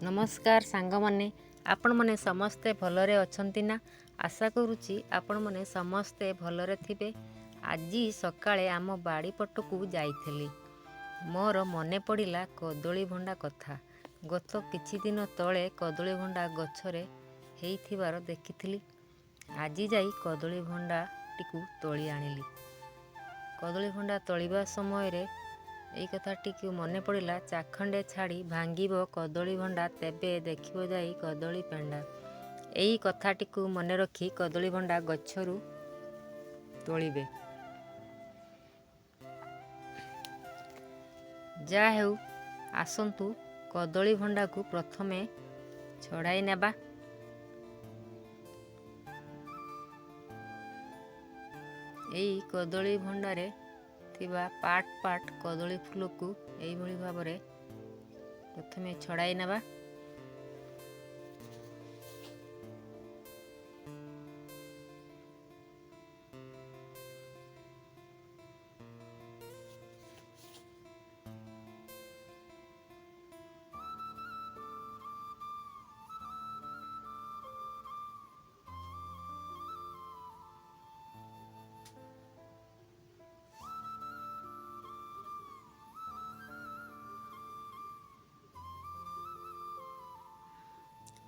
ନମସ୍କାର ସାଙ୍ଗମାନେ, ଆପଣମାନେ ସମସ୍ତେ ଭଲରେ ଅଛନ୍ତି ନା? ଆଶା କରୁଛି ଆପଣମାନେ ସମସ୍ତେ ଭଲରେ ଥିବେ। ଆଜି ସକାଳେ ଆମ ବାଡ଼ି ପଟକୁ ଯାଇଥିଲି, ମୋର ମନେ ପଡ଼ିଲା କଦଳୀ ଭଣ୍ଡା କଥା। ଗତ କିଛି ଦିନ ତଳେ କଦଳୀ ଭଣ୍ଡା ଗଛରେ ହେଇଥିବାର ଦେଖିଥିଲି। ଆଜି ଯାଇ କଦଳୀ ଭଣ୍ଡାଟିକୁ ତୋଳି ଆଣିଲି। କଦଳୀ ଭଣ୍ଡା ତୋଳିବା ସମୟରେ ଏଇ କଥାଟିକୁ ମନେ ପଡ଼ିଲା, ଚାଖଣ୍ଡେ ଛାଡ଼ି ଭାଙ୍ଗିବ କଦଳୀ ଭଣ୍ଡା, ତେବେ ଦେଖିବ ଯାଇ କଦଳୀ ପେଣ୍ଡା। ଏଇ କଥାଟିକୁ ମନେ ରଖି କଦଳୀ ଭଣ୍ଡା ଗଛରୁ ତୋଳିବେ। ଯାହା ହେଉ, ଆସନ୍ତୁ କଦଳୀ ଭଣ୍ଡାକୁ ପ୍ରଥମେ ଛଡ଼ାଇ ନେବା। ଏଇ କଦଳୀ ଭଣ୍ଡାରେ ଥିବା ପାର୍ଟ ପାର୍ଟ କଦଳୀ ଫୁଲକୁ ଏଇଭଳି ଭାବରେ ପ୍ରଥମେ ଛଡ଼ାଇ ନେବା।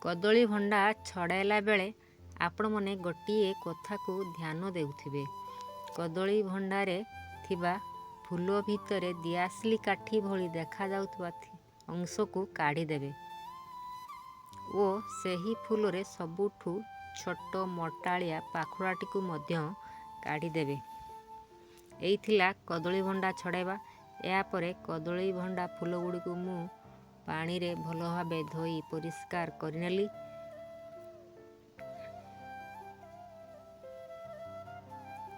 କଦଳୀ ଭଣ୍ଡା ଛଡ଼ାଇଲା ବେଳେ ଆପଣମାନେ ଗୋଟିଏ କଥାକୁ ଧ୍ୟାନ ଦେଉଥିବେ। କଦଳୀ ଭଣ୍ଡାରେ ଥିବା ଫୁଲ ଭିତରେ ଦିଆସିଲି କାଠି ଭଳି ଦେଖାଯାଉଥିବା ଅଂଶକୁ କାଢ଼ିଦେବେ ଓ ସେହି ଫୁଲରେ ସବୁଠୁ ଛୋଟ ମୋଟାଳିଆ ପାଖୁଡ଼ାଟିକୁ ମଧ୍ୟ କାଢ଼ିଦେବେ। ଏଇ ଥିଲା କଦଳୀ ଭଣ୍ଡା ଛଡ଼ାଇବା। ଏହାପରେ କଦଳୀ ଭଣ୍ଡା ଫୁଲଗୁଡ଼ିକୁ ମୁଁ ପାଣିରେ ଭଲ ଭାବେ ଧୋଇ ପରିଷ୍କାର କରିନେଲି।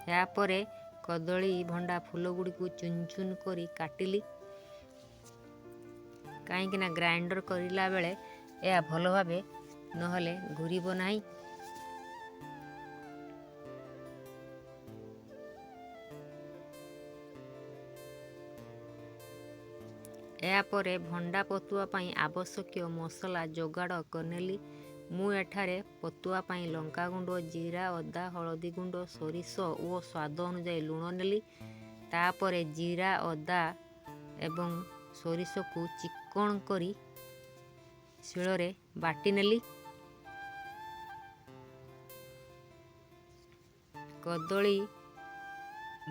ଏହାପରେ କଦଳୀ ଭଣ୍ଡା ଫୁଲଗୁଡ଼ିକୁ ଚୁନ ଚୁନ କରି କାଟିଲି, କାହିଁକିନା ଗ୍ରାଇଣ୍ଡର କରିଲା ବେଳେ ଏହା ଭଲ ଭାବେ ନହେଲେ ଘୁରିବ ନାହିଁ। ଏହାପରେ ଭଣ୍ଡା ପତୁଆ ପାଇଁ ଆବଶ୍ୟକୀୟ ମସଲା ଯୋଗାଡ଼ କରିନେଲି। ମୁଁ ଏଠାରେ ପତୁଆ ପାଇଁ ଲଙ୍କାଗୁଣ୍ଡ, ଜିରା, ଅଦା, ହଳଦୀ ଗୁଣ୍ଡ, ସୋରିଷ ଓ ସ୍ୱାଦ ଅନୁଯାୟୀ ଲୁଣ ନେଲି। ତାପରେ ଜିରା, ଅଦା ଏବଂ ସୋରିଷକୁ ଚିକଣ କରି ଶିଳରେ ବାଟି ନେଲି। କଦଳୀ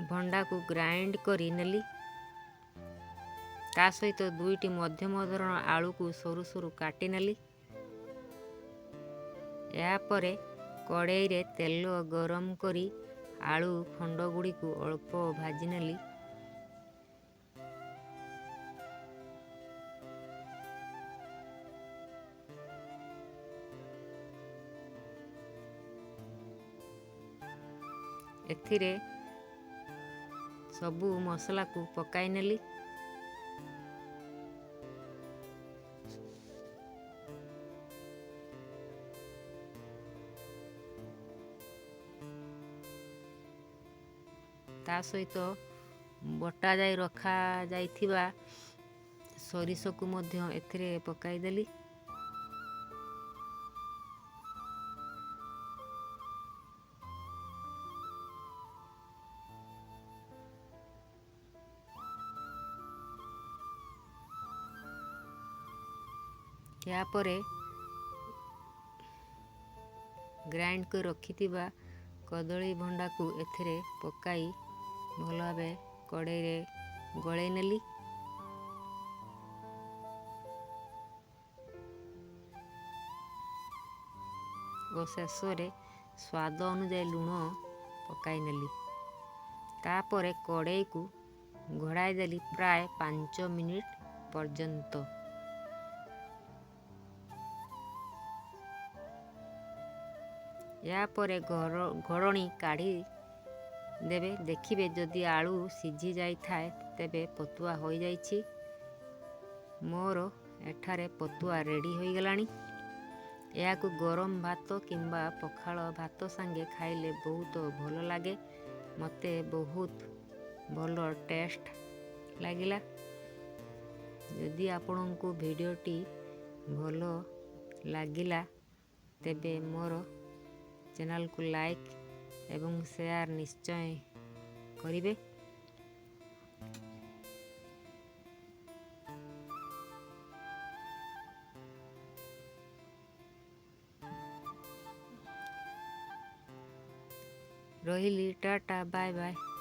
ଭଣ୍ଡାକୁ ଗ୍ରାଇଣ୍ଡ କରି ନେଲି। ତା ସହିତ ଦୁଇଟି ମଧ୍ୟମ ଧରଣ ଆଳୁକୁ ସରୁ ସରୁ କାଟି ନେଲି। ଏହାପରେ କଡ଼େଇରେ ତେଲ ଗରମ କରି ଆଳୁ ଖଣ୍ଡ ଗୁଡ଼ିକୁ ଅଳ୍ପ ଭାଜି ନେଲି। ଏଥିରେ ସବୁ ମସଲାକୁ ପକାଇ ନେଲି। ତା ସହିତ ବଟାଯାଇ ରଖାଯାଇଥିବା ସୋରିଷକୁ ମଧ୍ୟ ଏଥିରେ ପକାଇଦେଲି। ଏହାପରେ ଗ୍ରାଇଣ୍ଡ କରି ରଖିଥିବା କଦଳୀ ଭଣ୍ଡାକୁ ଏଥିରେ ପକାଇ ଭଲ ଭାବେ କଡ଼େଇରେ ଗୋଳେଇ ନେଲି। ଓ ଶେଷରେ ସ୍ୱାଦ ଅନୁଯାୟୀ ଲୁଣ ପକାଇ ନେଲି। ତାପରେ କଡ଼େଇକୁ ଘୋଡ଼ାଇ ଦେଲି ପ୍ରାୟ 5 ମିନିଟ୍ ପର୍ଯ୍ୟନ୍ତ। ଏହାପରେ ଘୋଡ଼ଣୀ କାଢ଼ି ଦେବେ। ଦେଖିବେ ଯଦି ଆଳୁ ସିଝି ଯାଇଥାଏ ତେବେ ପତୁଆ ହୋଇଯାଇଛି। ମୋର ଏଠାରେ ପତୁଆ ରେଡ଼ି ହୋଇଗଲାଣି। ଏହାକୁ ଗରମ ଭାତ କିମ୍ବା ପଖାଳ ଭାତ ସାଙ୍ଗେ ଖାଇଲେ ବହୁତ ଭଲ ଲାଗେ। ମୋତେ ବହୁତ ଭଲ ଟେଷ୍ଟ ଲାଗିଲା। ଯଦି ଆପଣଙ୍କୁ ଭିଡ଼ିଓଟି ଭଲ ଲାଗିଲା ତେବେ ମୋର ଚ୍ୟାନେଲକୁ ଲାଇକ୍ ଏବଂ ସେୟାର ନିଶ୍ଚୟ କରିବେ। ରହିଲି, ଟାଟା, ବାଏ ବାଏ।